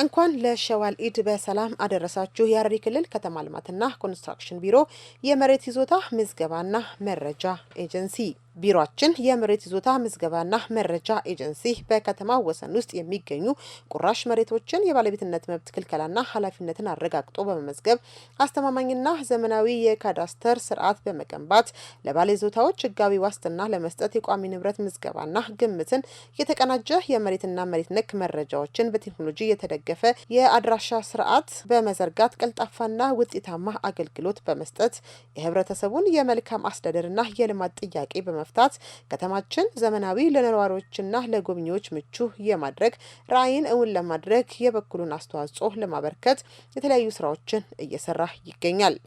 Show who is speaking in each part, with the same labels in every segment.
Speaker 1: እንኳን ለሸዋል ኢድ በሰላም አደረሳችሁ። የሐረሪ ክልል ከተማ ልማትና ኮንስትራክሽን ቢሮ የመሬት ይዞታ ምዝገባና መረጃ ኤጀንሲ። ቢሮአችን የመሬት ይዞታ ምዝገባና መረጃ ኤጀንሲ በከተማ ወሰን ውስጥ የሚገኙ ቁራሽ መሬቶችን የባለቤትነት መብት ክልከላና ኃላፊነትን አረጋግጦ በመመዝገብ አስተማማኝና ዘመናዊ የካዳስተር ስርዓት በመገንባት ለባለይዞታዎች ሕጋዊ ዋስትና ለመስጠት፣ የቋሚ ንብረት ምዝገባና ግምትን፣ የተቀናጀ የመሬትና መሬት ነክ መረጃዎችን በቴክኖሎጂ የተደገፈ የአድራሻ ስርዓት በመዘርጋት ቀልጣፋና ውጤታማ አገልግሎት በመስጠት የህብረተሰቡን የመልካም አስተዳደርና የልማት ጥያቄ በመፍታት ከተማችን ዘመናዊ፣ ለነዋሪዎችና ለጎብኚዎች ምቹ የማድረግ ራዕይን እውን ለማድረግ የበኩሉን አስተዋጽኦ ለማበርከት የተለያዩ ስራዎችን እየሰራ ይገኛል።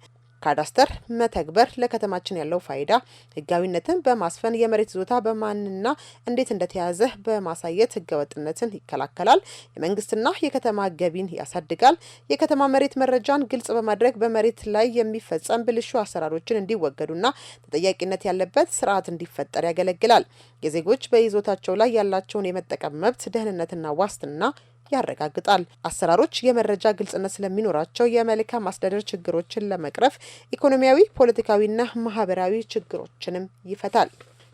Speaker 1: ካዳስተር መተግበር ለከተማችን ያለው ፋይዳ ህጋዊነትን በማስፈን የመሬት ይዞታ በማንና እንዴት እንደተያዘ በማሳየት ህገወጥነትን ይከላከላል። የመንግስትና የከተማ ገቢን ያሳድጋል። የከተማ መሬት መረጃን ግልጽ በማድረግ በመሬት ላይ የሚፈጸም ብልሹ አሰራሮችን እንዲወገዱና ተጠያቂነት ያለበት ስርዓት እንዲፈጠር ያገለግላል። የዜጎች በይዞታቸው ላይ ያላቸውን የመጠቀም መብት ደህንነትና ዋስትና ያረጋግጣል። አሰራሮች የመረጃ ግልጽነት ስለሚኖራቸው የመልካም አስተዳደር ችግሮችን ለመቅረፍ ኢኮኖሚያዊ፣ ፖለቲካዊና ማህበራዊ ችግሮችንም ይፈታል።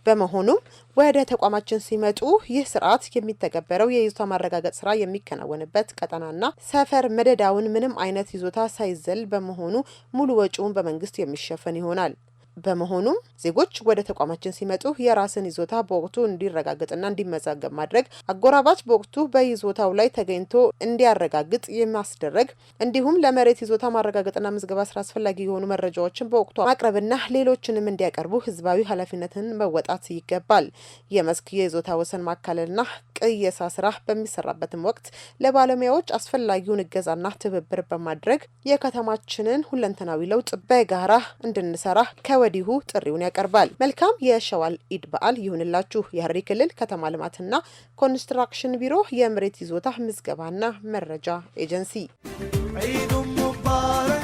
Speaker 1: በመሆኑም ወደ ተቋማችን ሲመጡ ይህ ስርዓት የሚተገበረው የይዞታ ማረጋገጥ ስራ የሚከናወንበት ቀጠናና ሰፈር መደዳውን ምንም አይነት ይዞታ ሳይዘል በመሆኑ ሙሉ ወጪውን በመንግስት የሚሸፈን ይሆናል። በመሆኑም ዜጎች ወደ ተቋማችን ሲመጡ የራስን ይዞታ በወቅቱ እንዲረጋገጥና እንዲመዘገብ ማድረግ፣ አጎራባች በወቅቱ በይዞታው ላይ ተገኝቶ እንዲያረጋግጥ የማስደረግ፣ እንዲሁም ለመሬት ይዞታ ማረጋገጥና ምዝገባ ስራ አስፈላጊ የሆኑ መረጃዎችን በወቅቱ ማቅረብና ሌሎችንም እንዲያቀርቡ ህዝባዊ ኃላፊነትን መወጣት ይገባል። የመስክ የይዞታ ወሰን ማካለልና ቅየሳ ስራ በሚሰራበትም ወቅት ለባለሙያዎች አስፈላጊውን እገዛና ትብብር በማድረግ የከተማችንን ሁለንተናዊ ለውጥ በጋራ እንድንሰራ ከወዲሁ ጥሪውን ያቀርባል። መልካም የሸዋል ኢድ በዓል ይሁንላችሁ። የሐረሪ ክልል ከተማ ልማትና ኮንስትራክሽን ቢሮ የመሬት ይዞታ ምዝገባና መረጃ ኤጀንሲ።
Speaker 2: عيد مبارك.